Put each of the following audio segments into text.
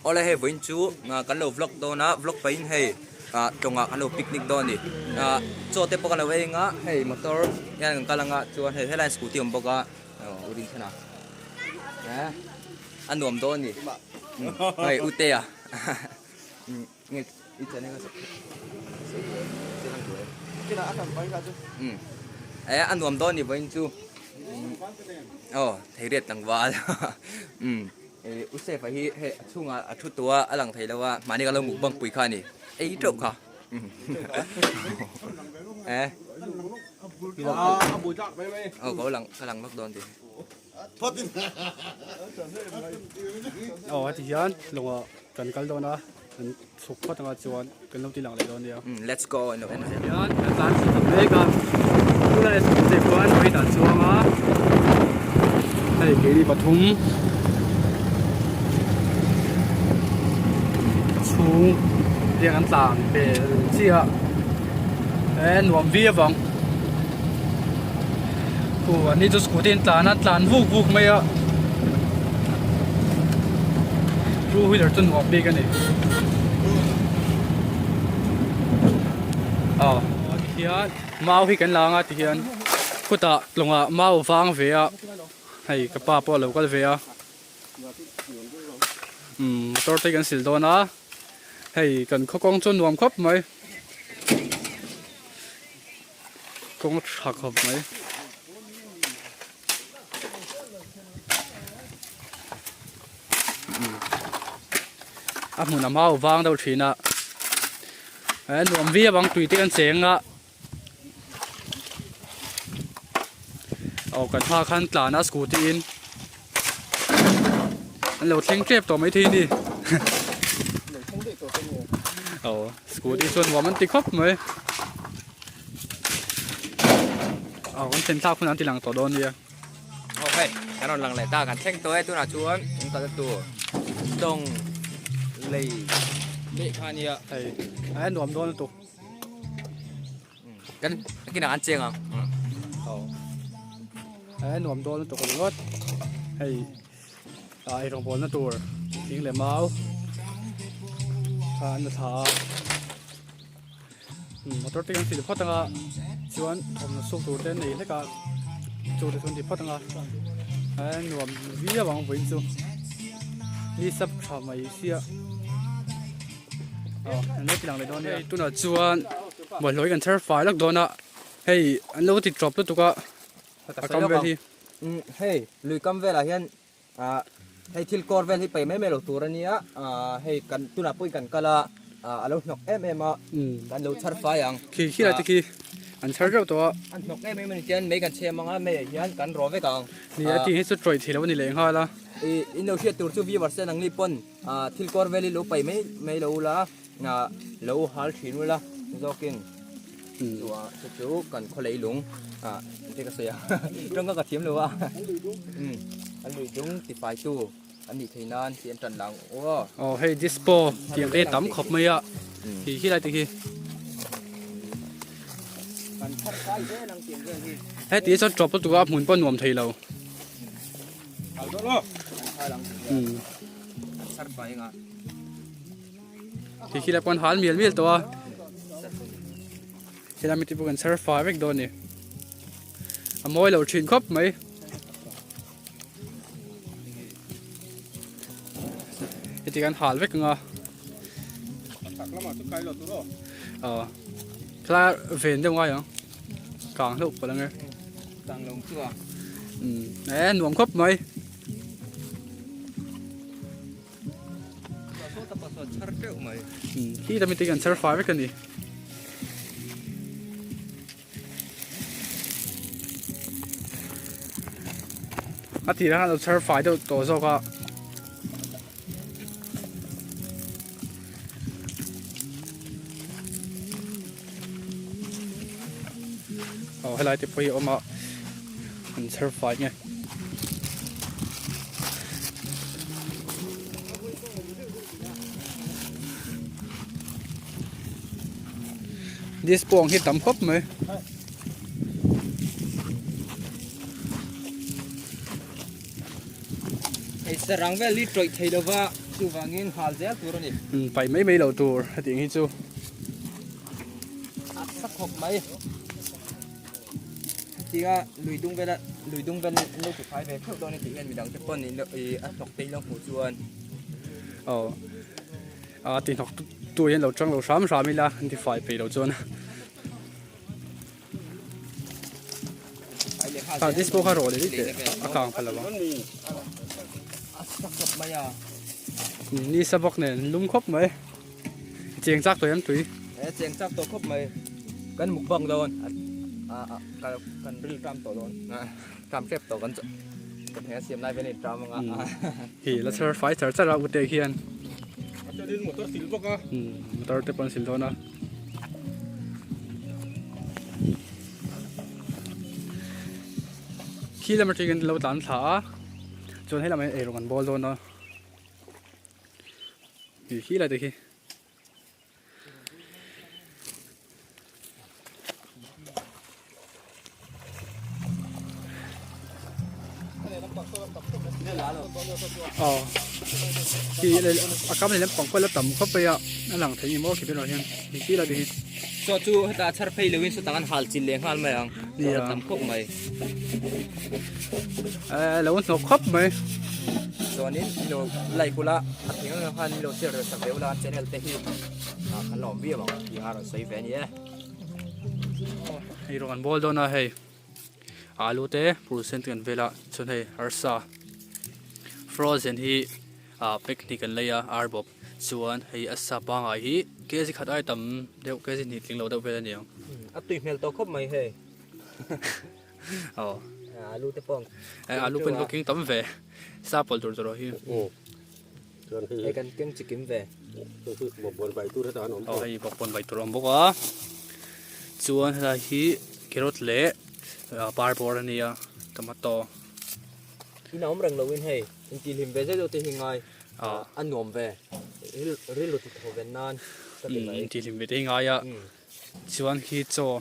Awle hei vawiin chu kan lo vlog dawn a vlog pahin hei ah tawngah kan lo picnic dawn a ni ah chaw te pawh kan lo ei ang a hei motor hian kan kal ang a chuan hei helaiah scooty a awm bawk a aw u Rinchhana eh a nuam dawn a ni hei u Tea nge i channel kha eh a nuam dawn a ni vawiin chu aw thei riat tlangval umm. U Sefa hi hei a chhungah a thu tawh a, a lang thei lo a, mahni ka lo mukbang pui kha a ni, ei teuh kha. Eh. Aw ka lang ka lang vak dawn ti. Aw heti hian lawngah kan kal dawn a, kan chhuk phawt anga chuan kan lo ti lang leh dawn nia. Let's go in lo en zel. Hian kan tlan chho ta mek a, tunah leh chhuk chuan vawin ah chuang a. Hei keini pathum chhung riak an tlan pel chiah a e nuam viau ang khu an ni chu scooty an tlan a tlan vuk vuk mai a two wheeler chu nuam bik a ni aw tihian mau hi kan la anga tihian khutah tlawngah mau vang ve a. Hei ka pa pawh a lo kal ve a umm motor te kan sil dawn a hei kan khaw kawng chu nuam khawp mai kawng tha khawp mai. A hmun a mau vang deuh thin a eh nuam viau ang tui te kan cheng a. Aw kan hma khan tlan a scooty in an lo thleng tep tawh maithei a ni aw scooty chuan nuam an ti khawp mai aw kan thlen thlak hunah an ti lang tawh dawn nia. Aw hei kan rawn lang leh ta kan thleng tawh e tunah chuan kan kalna tur tawng lei leh kha ania hei a nuam dawn lutuk. Kan kinah an cheng ang. Aw. E nuam dawn lutuk ringawt. Hei a ei rawngbawlna tur thing leh mau kha an la thla a. Motor te kan sil phawt anga chuan thawmhnaw suk tur te nei hlek a chu te chuan ti phawt anga e nuam viau ang vawiin chu ni sap tha mai sia. Aw an lo ti lang leh dawn nia. Hei tunah chuan bawlhhlawh hi kan chhar fai lak dawn a hei an lo ti tawp lutuk a a kam vel hi. Umm hei lui kam velah hian ah hei thil kawr vel hi pai mai mai lo tur a nia ah hei kan tunah pawhin kan kal a ah a lo hnawk em em a kan lo chhar fai ang. Khi khi lai te khi an chhar reuh tawh a. An hnawk em em a ni chuan mei kan chhem ang a meiah hian kan rawh vek ang. Ni a tih hi chu tawih thei lo a ni leh nghal a. Ih in lo hriat tur chu viewers te nangni pawn. Ah thil kawr vel hi lo pai mai mai lo ula ah lo hal thin ula zawkin chu ah chu chu kan khaw lei lung ah engte ka sawi a tawngka ka thiam lo a um an lui dung ti fai tu an nih theih nan tih an tan lang aw. Aw hei dispo tiang te tam khawp mai a khi khi lai te khi. Kan thar kai zel ang tiang vel hi. Heti hi chuan tawp lutuk a hmun pawh nuam thei lo. Khi khi lai pawh an hal mial mial tawh a helai mi te pawh kan chhar fai vek dawn a ni a mawi lo thin khawp mai heti kan hal vek ang a aw thlai ven deuh ngai ang kang hlauh palh ang e. E nuam khawp mai. Khi ta mi te kan chhar fai vek a ni. A tirah khan a lo chhar fai deuh tawh zawk a. Aw helai te pawh hi a awm a an chher fai nge. Dispo ang hi tam khawp mai. Hei sarang vel hi tawih thei lova. Chuvangin hal zel tur a ni. Umm paih mai mai loh tur hetiang hi chu. A sa khawp mai. Hetia lui dung vela lui dung vel an lo tifai ve theuh dawn a tih hian midang te pawn in ih a hnawk te hi lo hmuh chuan. Aw a ti hnawk tu hian lo tang lo hram hram ila an tifai peih loh chuan. Ah disco kha rawh leh teh a kang pha lo ang. Ni sa bawk nen lum khawp mai. Cheng chak tawh em tui. E cheng chak tawh khawp mai. Kan mukbang dawn. A a kan ril tram tawh dawn. Tram hrep tawh kan kan he siam lai vel in tram anga. Hi la chhar fai char char a ute khian. Motor sil bawk a. Motor te pawh an sil dawn a. Khi lam atangin lo tlan thla a chuan helam ah hian eirawng an bawl dawn a tih khi lai te khi. Aw khi a kam leh lampang pawh a la tam khawp mai a a lang thei ni maw khi berah hian khi khi lai te hi. Chaw chu heta chhar phei loin sawtah an hal chilh leh nghal mai ang chaw a tam khawp mai. Eh lo hnawk khawp mai. Chuanin i lo like ula a thing ang khan i lo share ve sak ve ula channel te hi kan la awm viau ang tih a rawn sawi ve a ni e. Hei rawng an bawl dawn a hei alu te pursen te kan vel a chuan hei arsa frozen hi ah picnic an lei a arbawp chuan hei a sa pangai hi kg khat ai tam deuh kg hnih tling lo deuh vel a ni ang. A tui hmel tawh khawp mai hei. Aw. Alu te pawh. Eh alu pawh in va keng tam ve. Sa pawlh tur tur hi. Chuan hei hei kan keng chikim ve. Hei hi bawkbawn vai tur heta an awm bawk. Aw hei bawkbawn vai tur a awm bawk a. Chuan helai hi carrot leh parbawr a nia tomato. In a awm reng lo in hei intihhlim ve zet deuh te hi ngai a nuam ve. Rilru ti tho ven nan ka ti mai. Intihhlim ve te hi ngai a. Chuan khi chaw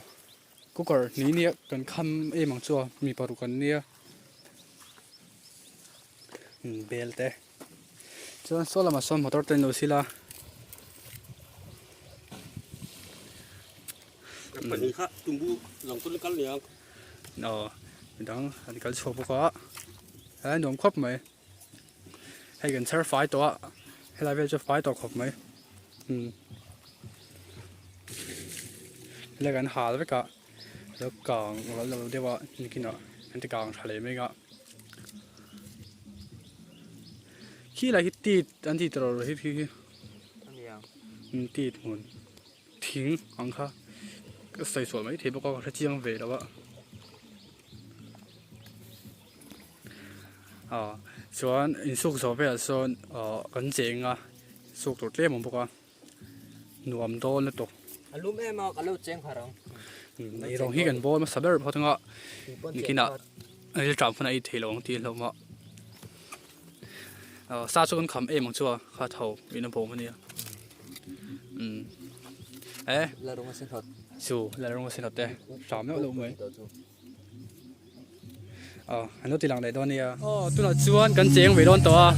Cooker ni nia kan kham em ang chu a mi paruk an nia bel te chuan saw lamah sawn motor te an lo sil a. Pahnih kha tumbu lang chu an kal nia. Aw midang an kal chhuak bawk a a nuam khawp mai. Hei kan chhar fai tawh a helai vel chu fai tawh khawp mai umm helai kan hal vek a lo kang lo lo deuh a nikinah an ti kang tha leh mek a khilai hi tit an tih tawh lo hi khi khi umm tit hmun thing ang kha ka sawi sual maithei bawk a ka hre chiang ve lo a. Aw chuan insuk zawh velah sawn aw kan cheng a suk tur tlem a awm bawk a nuam dawn lutuk. A lum em a ka lo cheng har ang. Ei rawng hi kan bawl hmasa ber phawt anga nikinah ril ṭam pawn a ei thei lo ang tih hlauh mah. Aw sa chu kan kham em ang chu a kha tho in a bawm a nia. Umm eh chu lalrawnga sin hawt te hram meuh loh mai. Aw an lo ti lang leh dawn nia. Aw tunah chuan kan cheng ve dawn tawh a.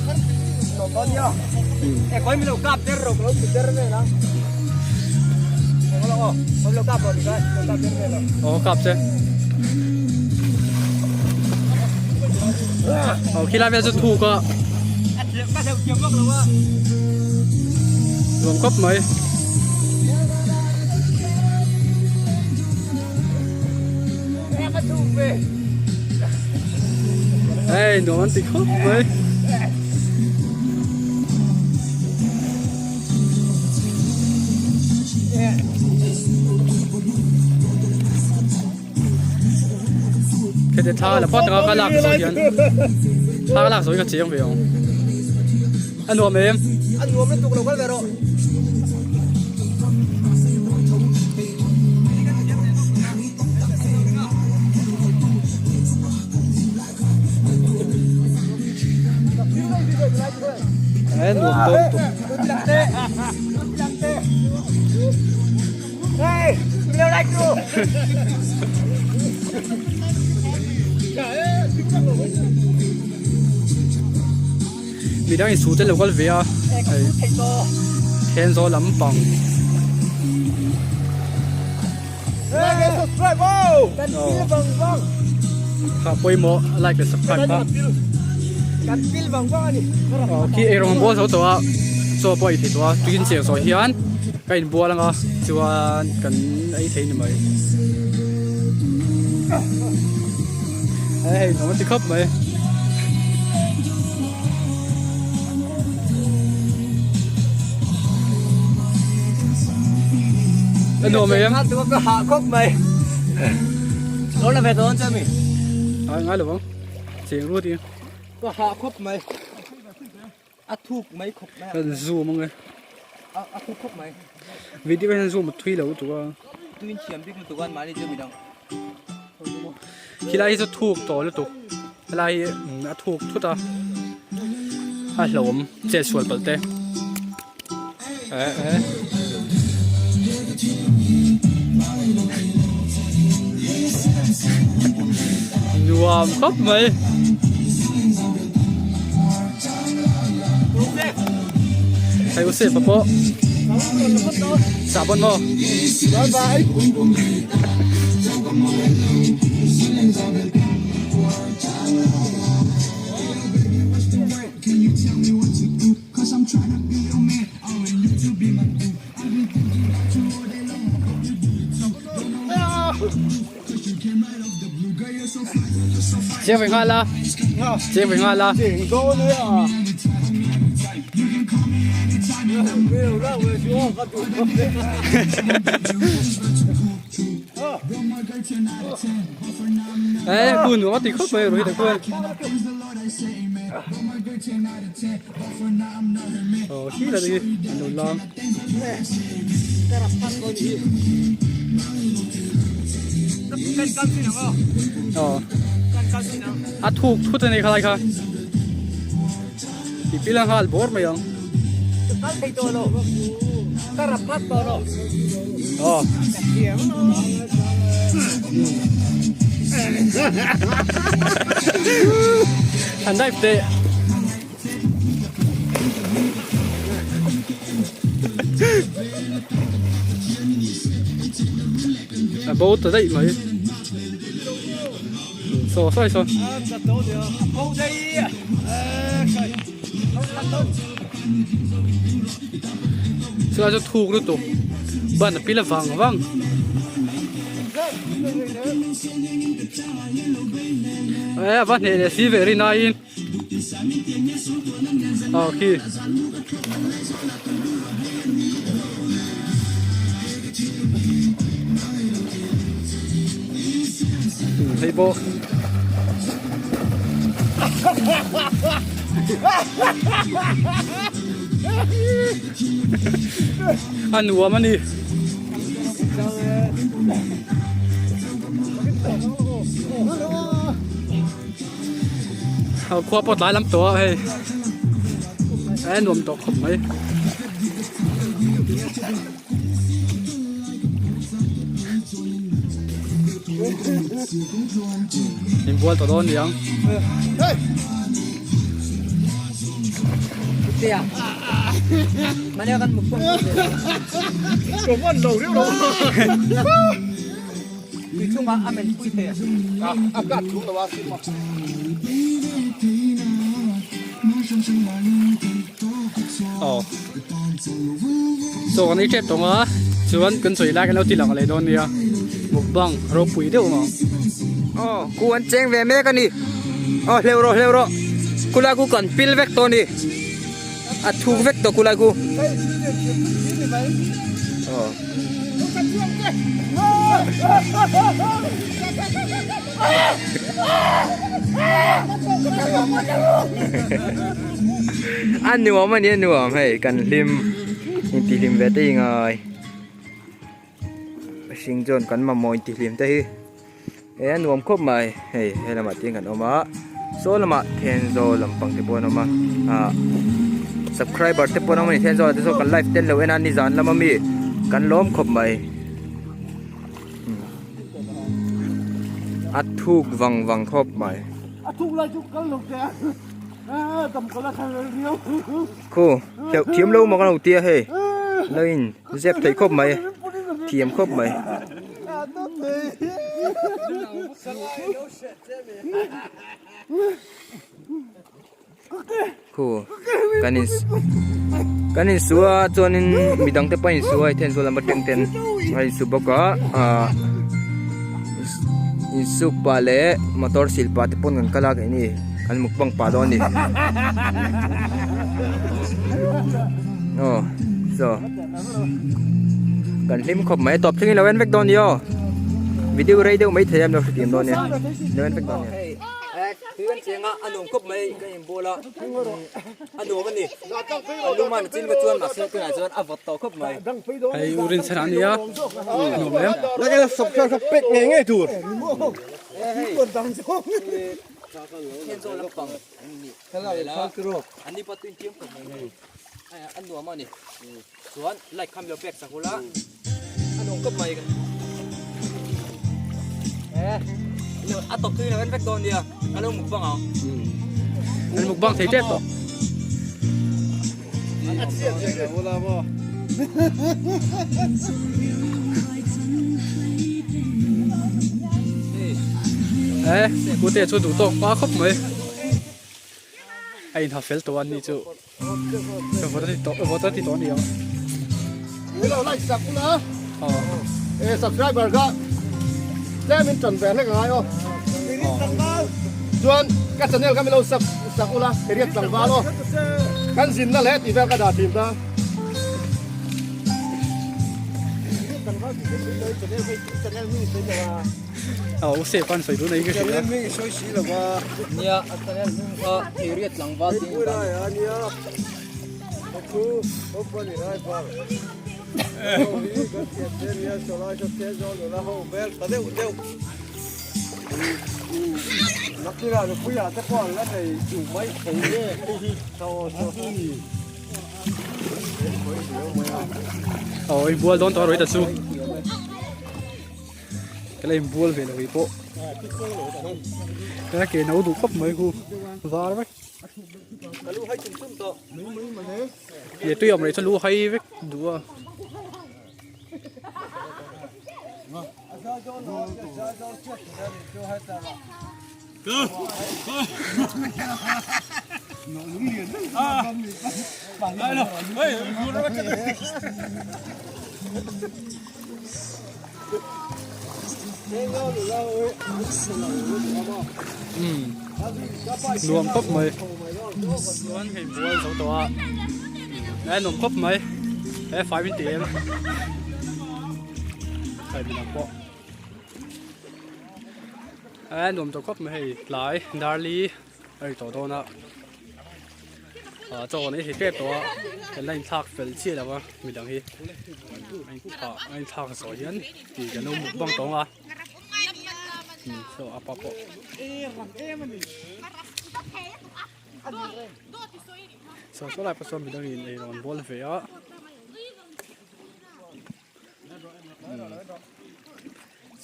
Aw kap che. Aw khilai vel chu thuk a. Nuam khawp mai. Hei nuam an ti khawp mai. Khete thla la phawt anga ka lak zawh hian thla ka lak zawh hi ka chiang ve ang. A nuam em? A nuam lutuk lo kal ve rawh. Ê, nuam dawn tuk. Midang in su te lo kal ve a. Hei Thenzawl lampang. Kha pawimawh like leh subscribe kha. Aw khi eirawng an bual zo tawh a chaw pawh a ei thei tawh a tuiin cheng zawh hian ka inbual ang a chuan kan ei thei ni mai. Hei nuam a ti khawp mai. A nuam em? Ka hah khawp mai. Lo la ve dawn che mi. Ai ngai lo vang. Cheng ruat i. Ka hah khawp mai. A thuk mai khawp mai. Kan zoom ang e. A thuk khawp mai. Video hian zoom a thui lo lutuk a. Tuin thiam bik lutuk a mahni chu midang. Khilai hi chu thuk tawh lutuk. Helai hi a thuk thut a. A hlauhawm chet sual palh te. Eh eh. Nuam khawp mai. Hei u Sefa pawh sah pawn maw? Chiang ve nghal a Chiang ve nghal a Ê, buồn quá thì khóc về rồi thì quên. Ờ, khi là gì? Đồ lắm. Ờ. A thuk thut a ni kha lai kha. Ti pil ang hal bawr mai ang. Ờ. An dive teh. A bo ta daih mai. Saw sawi saw. Chulai chu thuk lutuk ban a pil avang vang. E a va hneh leh si ve rin aiin. Aw khi. Hei pawh. A nuam a ni. Khua pawh tlai lam tawh a hei a nuam tawh khawp mai. Inbual tawh dawn niang. Aw chaw kan ei tep tawng a chuan kan sawi lai kan lo ti lang leh dawn nia mukbang ropui deuh ang. Aw ku an cheng ve mek a ni aw hleuh rawh hleuh rawh kulai ku kan pil vek tawh a ni a thuk vek tawh kulai ku aw. A nuam a ni a nuam hei kan hlim intihhlim ve te hi ngai mihring chuan kan mamawh intihhlim te hi he a nuam khawp mai hei he lamah te hian kan awm a saw lamah Thenzawl lampang te pawh an awm a ah subscriber te pawh an awm a ni Thenzawl ah te saw kan live tel lo en a nizan lama mi kan lawm khawp mai. A thuk vang vang khawp mai. A thuk lai chu kal lo teh a. Khu hleuh thiam lo maw ka lo tia hei lo in zep thei khawp mai thiam khawp mai. Khu kan in kan in su a chuanin midang te pawh an in su a hei thenzawl lam atang ten a in su bawk a ahh insuk pah leh motor sil pah te pawn kan kal a keini kan mukbang pah dawn a ni aw saw kan hlim khawp mai a tawp thlengin lo en vek dawn a ni aw video rei deuh maithei a an lo hrethiam dawn a nia lo en vek dawn a nia. Tui kan cheng a, a nuam khawp mai ka inbual a, a nuam a ni. A lum a chin ka chuan mahse tunah chuan a vawt tawh khawp mai. Hei u Rinchhan a nia, nuam em? Pek ngei ngei tur. Thenzawl lampang an ni. An ni pawh tui intiam khawp mai. A nuam a ni. Chuan like kha milo pek sak ula a nuam khawp mai a tawp thui lo en vek dawn nia ka lo mukbang ang. An mukbang thei tep tawh. Eh, pute chu duh tawk pa khawp mai. A inha fel tawh a ni chu. Vawt a ti tawh a ni ang. Hello like sak ula. Eh subscriber ka tlem in tan ve hlek angai aw. Chuan ka channel kha milo sub sak ula Heriat tlangval aw. Kan zinna leh tih vel ka dah thin ta. Aw u sep an sawi dun a i ka hria. Nia a channel hming kha Heriat tlangval tih a ni ta. Aw i bual dawn tawh a rawih ta chu. Ka la inbual ve lo hi pawh ka ke no duh khawp mai khu var vek ye tui awm rei chu lu hai vek duh a. Nuam khawp mai chuan hei bual zo tawh a e nuam khawp mai e fai min ti em fai min ang pawh. A nuam tawh khawp mai hei tlai darli a ri tawh dawn a ah chaw kan ei thei tep tawh a kan la inthlak fel chiah lo a midang hi a inthlak a inthlak zawh hian tih kan lo mukbang tawng a saw apa pawh saw saw lai pawh sawn midang in ei rawn bawl ve a.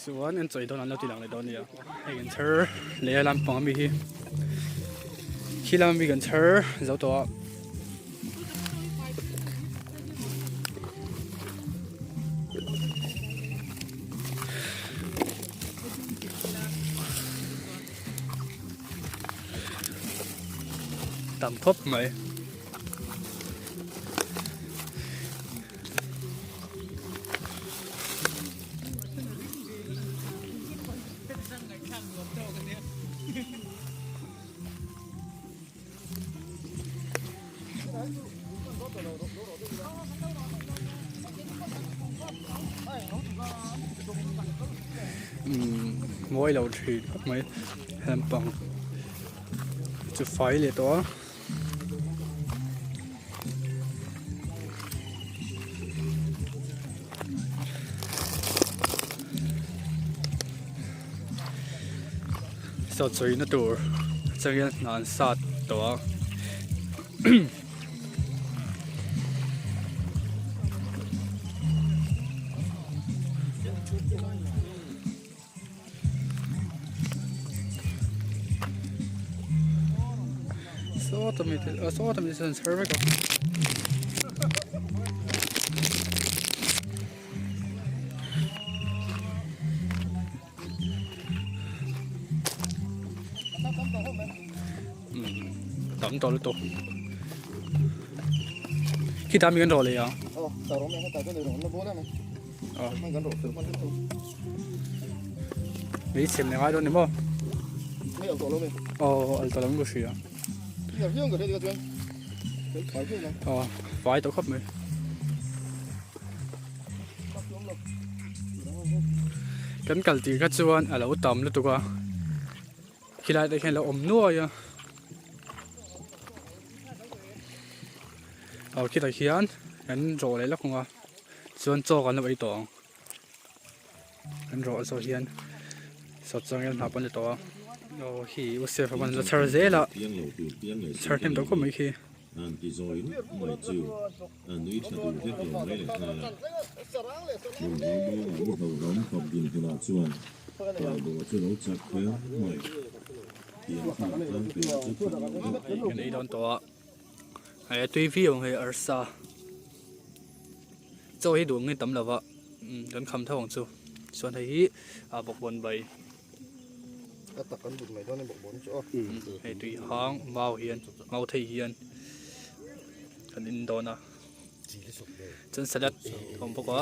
Chuan an chawi dawn an lo ti lang leh dawn a nia hei kan chhar leh a lampang ami hi khi lam ami kan chhar zo tawh a. Tam khawp mai. Mawi lo thin khawp mai lampang chu fai leh tawh a. Saw chawina tur changel hna an sat tawh a. Saw Sawta mi te sawta mi te sawn an chhar vek a. Tam tawh lutuk khitah mi kan rawh leh ang mei chhem leh ngai dawn ni maw aw al tawh lo in ka hria aw fai tawh khawp mai. Kan kal tir kha chuan a lo tam lutuk a khilai te khian a lo awm nuai a aw khitah khian kan rawh leh lawk ang a chuan chaw kan lo ei tawh ang kan rawh zawh hian sawt chuan hian hnah pawh an ni tawh a aw khi u sef a la chhar zel a chhar hnem tawh khawp mai khi. A nui tha duh hlek lo mai leh nghal a. Hmun ro muangah ni hlauhawm khawp din hunah chuan Talbawh chu lo chak kher mai. Tiang kha a tlang piah chu tih loh deuh. Kan ei dawn tawh a, hei a tui viau ang hei arsa chaw hi duh angin tam lo va kan kham tho ang chu chuan hei hi a bawkbawn bai hei tui hang mau hian mau thei hian kan in dawn a chuan salad a awm bawk a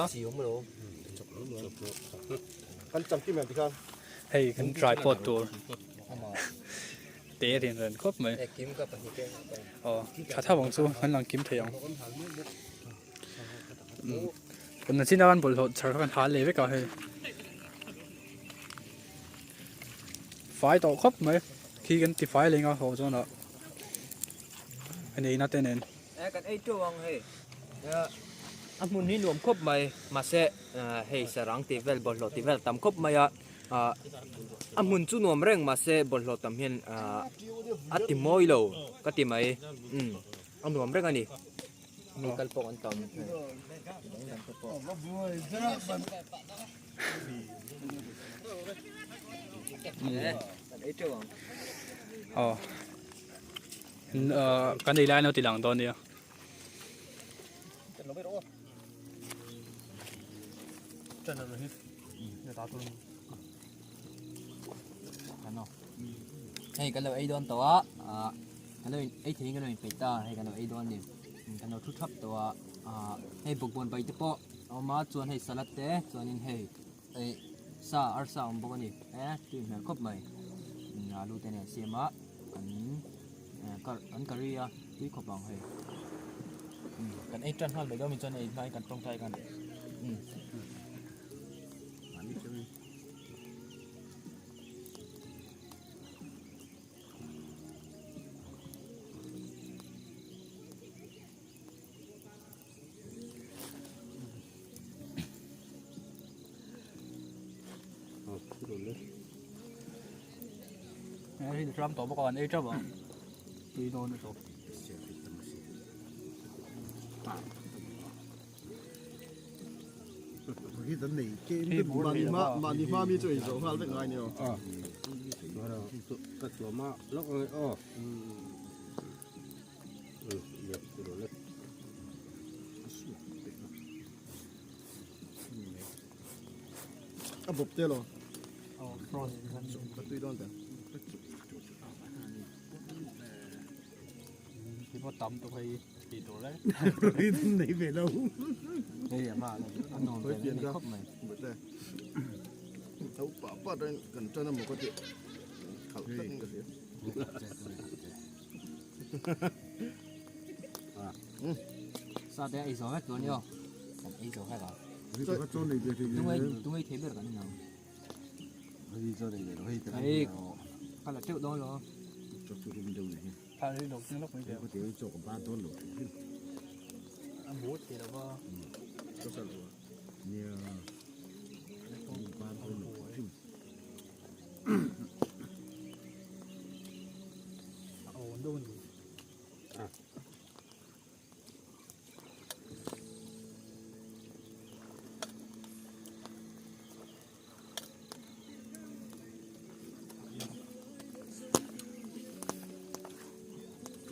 hei kan tripod tur te rian ren khawp mai aw tha tho ang chu kan lang kim thei ang kan nachina kan bawlhhlawh chhar kha kan hal leh vek a hei. Fai tawh khawp mai khi kan ti fai leng a haw chuan ah a neihna te nen. E kan ei teuh ang hei a hmun hi nuam khawp mai mahse hei sarang tih vel bawlhhlawh tih vel tam khawp mai a a hmun chu nuam reng mahse bawlhhlawh tam hian a ti mawi lo ka ti mai a nuam reng a ni. Mi kal pawh an tam hei dang dang te pawh. Aw kan ei lai an lo ti lang dawn nia. Hei kan lo ei dawn tawh a kan lo ei theihin kan lo inpeih ta hei kan lo ei dawn a ni kan lo thu thap tawh a ah hei bawkbawn bai te pawh a awm a chuan hei salad te chuanin hei eh sa arsa a awm bawk a ni e tui hmel khawp mai alu te nen siam a kan kan curry a tui khawp ang hei kan ei tan nghal mai dawn a ni chuan ei hmain kan tawngtai khan. Ram tawh bawk a an ei teuh ang tui dawn lutuk. Tam tawh hei.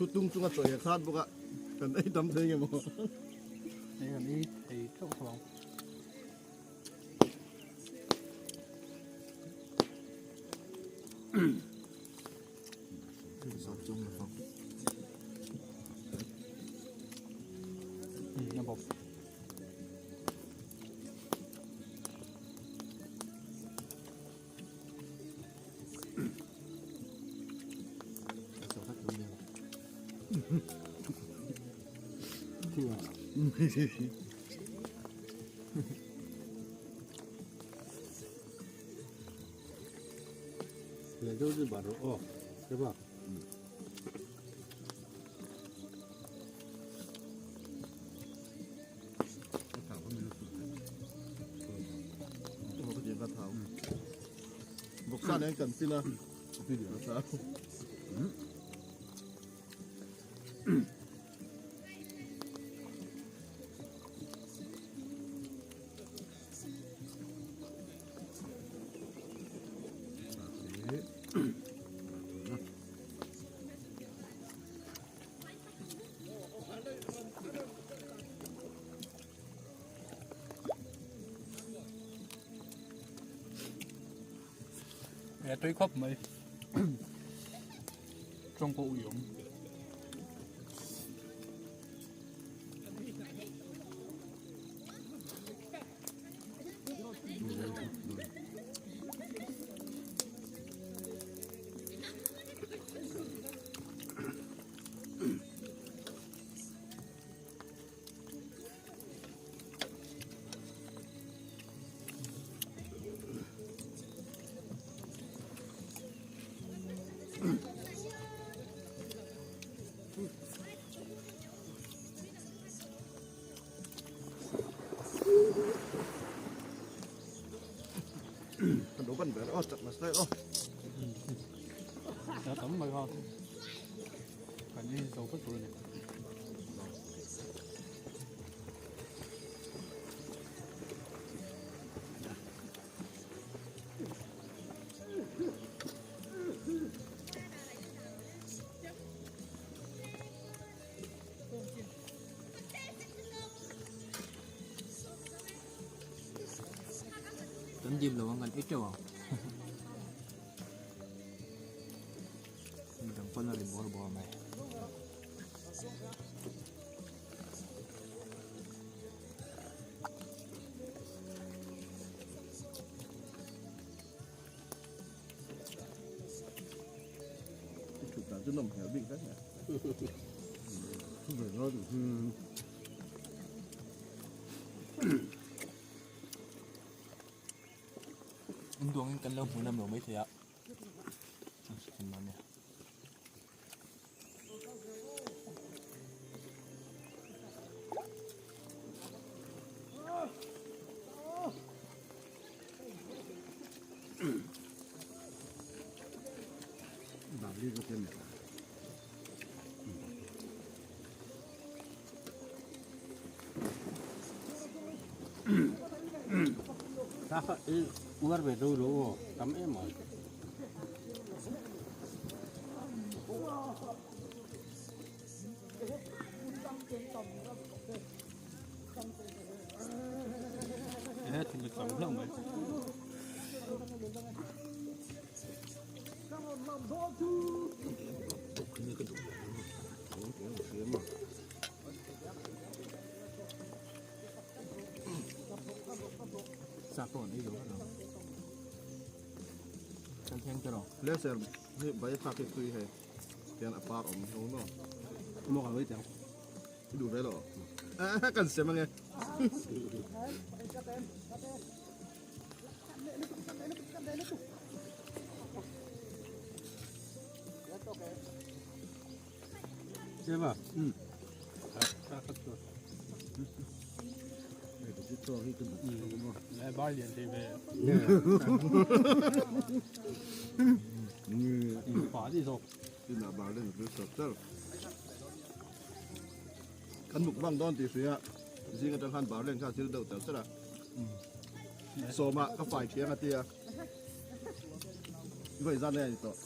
Thu tung chunga chaw ei a khat bawk a, kan ei tam thei nge maw? Hei kan ei thei theuh theuh ang. A bawp. Vawksa nen kan fin a. He tui khawp mai tawng pawh ui awm. Tam mai ha. Kan ei zo vek tur a ni. Kan dim lo ang kan ei teuh ang. Midang pawn a ri bawr bawr mai. In duangin kan lo hmu lam lo maithei a. Uar ve do lo aw tam em mai. He thil tam hlauh mai. Sa pawh an ei lo vek ang. Kan thleng te rawh. Le ser hi bai phak hi tui hei tian a par awm ho no. Mo ka loi tang. I duh ve lo. Kan sem ange. Seva. Lai bar lian thei ve. Pa ti zawk. Ina bar len chu sat tar. Kan mukbang dawn tih hria zing atang khan bar len kha thil deuh tel tel a. Sawma ka fai thiang a tia. Vawi zan nge a ni tawh.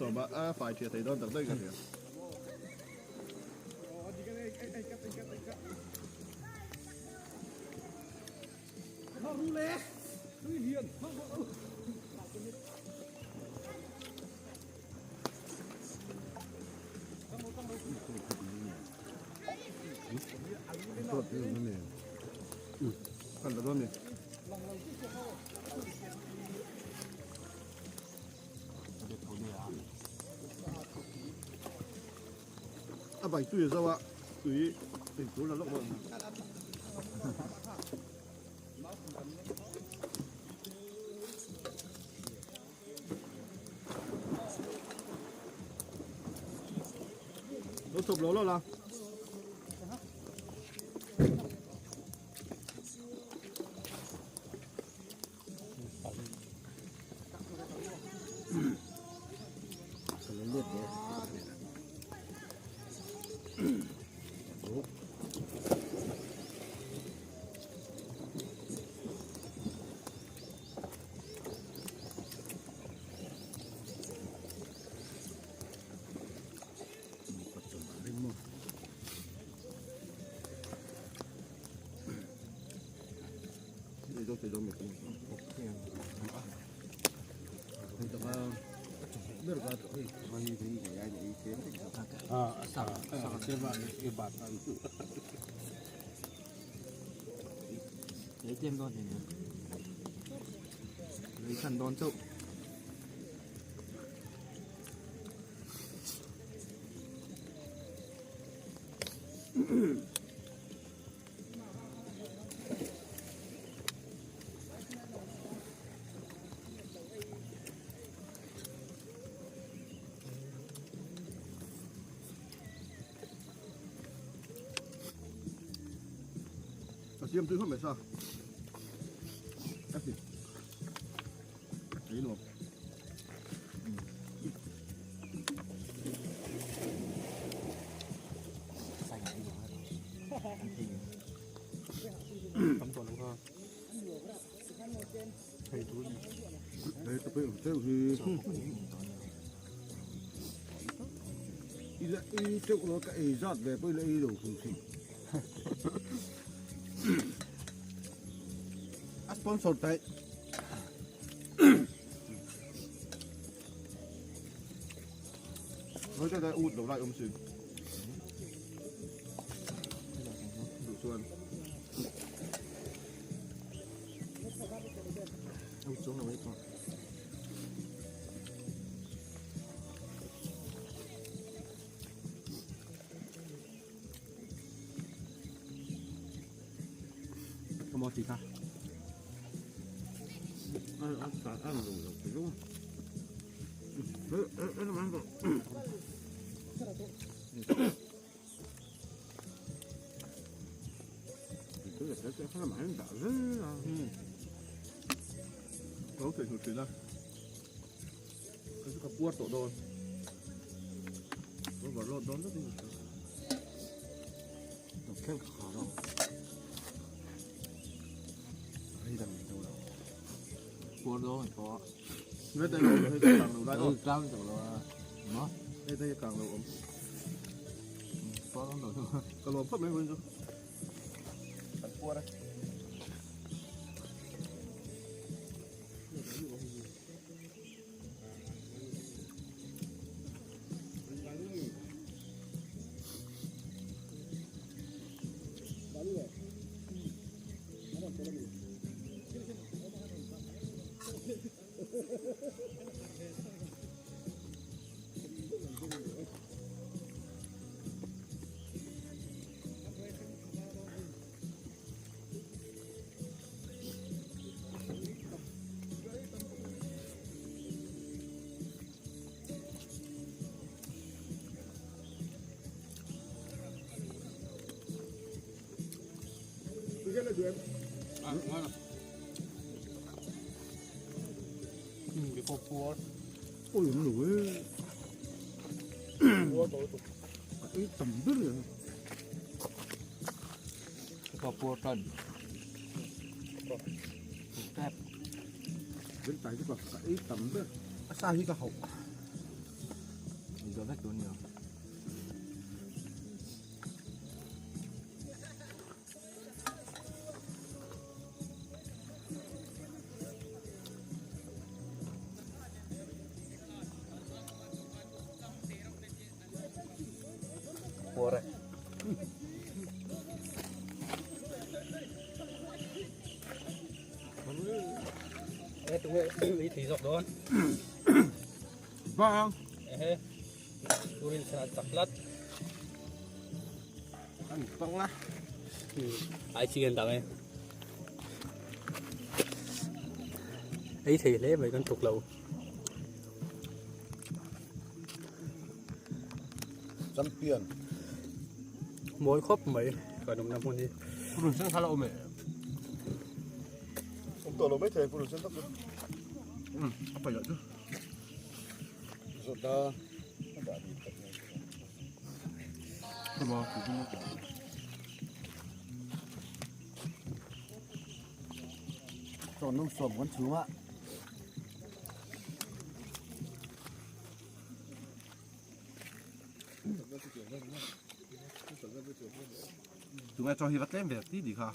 Sawma a fai ṭhia thei dawn tak daih ka hria. Kan la dawn ni. A bai tui a zo a, tui ei tur la lawk bawk. Lo chawp lo lo la. Lấy thêm đón thì lấy khăn đón chậu. A siam tui khawp mai sa. A ti. Ei nuam. Đây tôi phải theo thì ý chỗ nó cái giọt về tôi lấy đồ phù thủy. A sponsor tay. Nói cho đây út đầu lại ông xin. Đủ xuân. Út xuống rồi con. Có món gì ta? Ăn ăn ăn rồi rồi đúng không? Ăn ăn rồi. Có thể hụt ra. Cái cặp cuột tổ đồn. Nó vào lột đón rất nhiều. Nó khen khó rồi. Đây là mình đâu đâu. Cuột rồi có. Đây đây đây càng đầu đây. Càng đầu là nó. Đây đây càng đầu ống. Có lắm rồi. Càng lộn phấp mấy hơn chứ. Càng cuột đây. Cái phố Ôi nó lủi. Cái tầm đứt rồi. Cái phố trần. Bên tay cái cái tầm đứt. Sao như cái hậu. Zawh vek tur nia. Puar e. Ê, tụi nó thì dọc đón. Bang. Ehe. Turin sa chaklat. An tang la. Ai chi gan tang e. Ei thei hle mai kan tluk lo. Champion. Mawi khawp mai kan awmna hmun hi. Purun sen kha la awm e. Awm tawh lo mai thei purun sen tak chu. Um, a paih loh chu. Zawt da. A dah bik tak mai. Tuma, tuma. Chaw nung sawm kan chhung a. Tunge chaw hi va tlem ve ti di kha.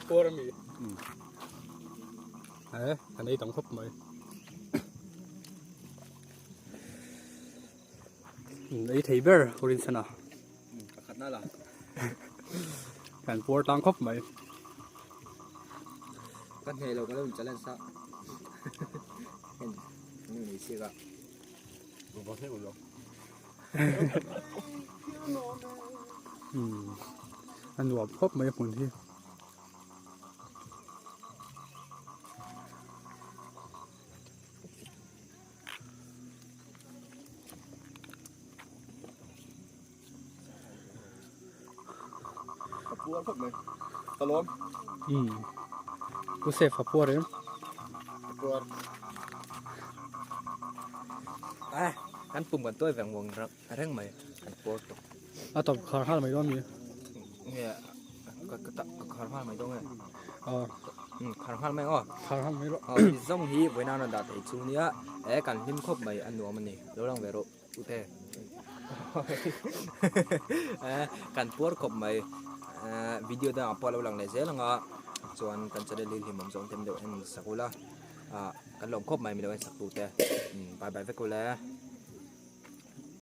Puar ami. He, kan ei tam khawp mai. Ei thei ber Rinchhana. Pakhatna la. Kan puar tlang khawp mai. Ka hneh lo ka lo in challenge a. Hen nu nei siak a. Va hneh lo. A nuam khawp mai hmun hi. A puar khawp mai. Ka lawm. Um. Pu Sef a puar em? A puar. Eh, kan pum kan tuai veng vawng reng mai. Kan puar tawh. A tawp khar nghal mai dawn mi? Nge, ka ka khar nghal mai dawn nge. Aw. Um, khar nghal mai aw. Khar nghal mai rawh. Aw, zawng hi vawiin a rawn dah thei chu nia. Eh, kan hlim khawp mai a nuam a ni. Lo lang ve rawh. Ute kan puar khawp mai video dangah pawh a lo lang leh zel ang a chuan kan channel hi hlimawm zawng tem deuh en sak ula kan lawm khawp mai milo en sak tute bye bye vek ule.